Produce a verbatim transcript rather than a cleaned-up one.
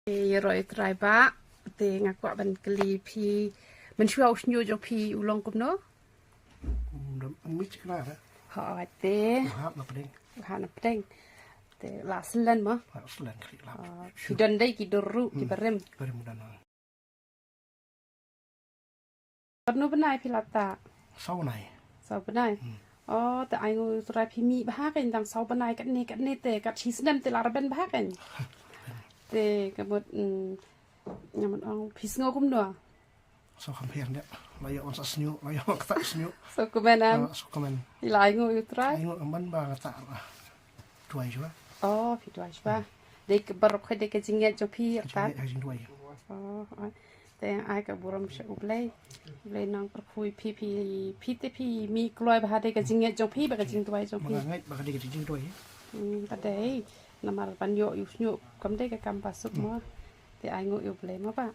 Te ïaroh ïa u Trai Bah, te nga kwah ban kylli phi, mynshuwa u shñiuh jong phi u long kumno? Ym dam ym mit kna re. Hooid te. Hap na pdeng. Ha na pdeng. Te la slen mo. Ha slen khri lap. Ah, phi don dei ki dur ruh ki barim. Barim don. Katno bnai phi la tah? Saw bnai. Saw bnai. Oh, te ai nguh ïa u Trai phi mih bha kein tang saw bnai katne katne te kat shi snem te la rben bha kein. Te ka mut mm, nga mut ong phi sngew kumno? Saw kham pher ne. La ïoh wan sa shñiuh, la ïoh wan kata shñiuh. Saw kmen em. Ah, saw kmen. Phi la ai nguh ïa u Trai. Ai nguh man ba kata. Duwai shuwa. Oh, phi duwai shuwa. Dei ka baroh dei ka jingngeit jong phi ta. Jingduwai. Oh, oh. Te ai ka burom sha U Blei. U Blei nang pyrkhu ïa phi phi phi te phi mih kloi bha dei ka jingngeit jong phi bad ka jingduwai jong phi. Manga ngeit ba ka dei ka jingduwai. Hmm, ka dei namar ban ïoh ïa u shñiuh kam dei ka kam ba suk mo. Te ai nguh ïa U Blei mo Bah.